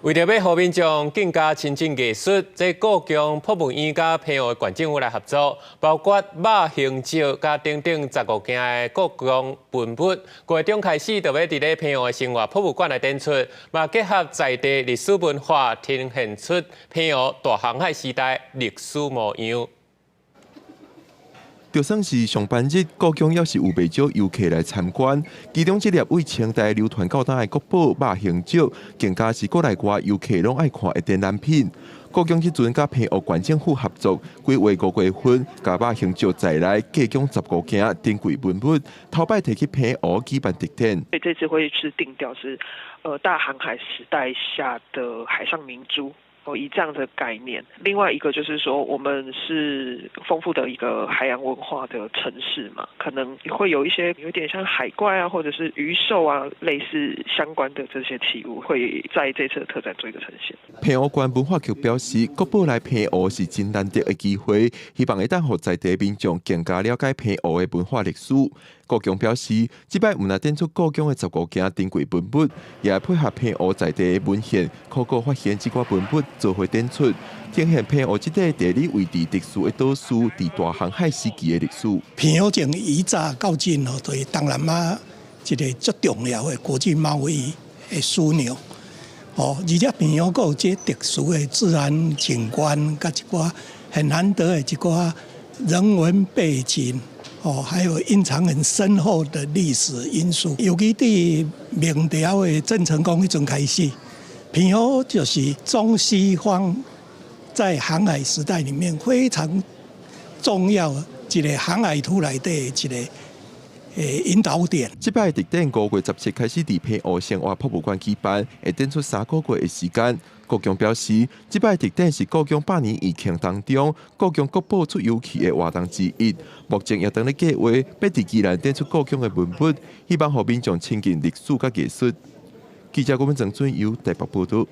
為著欲予民眾更加親近藝術，這故宮博物院佮澎湖縣政府來合作，包括肉形石佮等等15件的故宮文物，五月中開始就欲佇咧澎湖的生活博物館來展出，嘛結合在地歷史文化，呈現出澎湖大航海時代歷史模樣。就算是上班日，故宮猶是有袂少遊客來參觀。其中這粒對清代流傳到今的國寶肉形石，更加是國內外遊客攏愛看的展覽品。故宮這陣佮澎湖縣政府合作，規劃五月份，共肉形石在內計共15件珍貴文物，頭擺提去澎湖舉辦特展。所以這次會是定調是，大航海時代下的海上明珠。以這樣的概念，另外一個就是說，我們是豐富的一個海洋文化的城市嘛，可能會有一些有點像海怪啊，或者是魚獸啊，類似相關的這些器物，會在這次的特展做一個呈現。澎湖縣文化局表示，國寶來澎湖是真難得的機會，希望會當予在地民眾更加了解澎湖的文化歷史。故宮表示，這擺毋但展出故宮的十五件珍貴文物，也會配合澎湖在地文獻、考古發現這寡文物做伙展出，呈現澎湖這塊地理位置特殊的島嶼，佇大航海時期的歷史。澎湖從以早到今吼，就是東南亞一个足重要的國際貿易的樞紐。哦，而且澎湖閣有這特殊的自然景觀，佮一寡很難得的一寡人文背景。哦，還有蘊藏很深厚的歷史因素。尤其佇明朝的鄭成功彼陣開始，澎湖就是中西方在航海時代裡面非常重要一个航海圖內底一个引導點。這擺特展5月17開始佇澎湖生活博物館舉辦，會展出3個月的時間。故宮表示，這擺特展是故宮百年餘慶當中，故宮國寶出遊去的活動之一。目前也正咧計劃，欲佇宜蘭展出故宮的文物，希望予民眾親近歷史佮藝術。記者郭文鄭俊佑台北報導。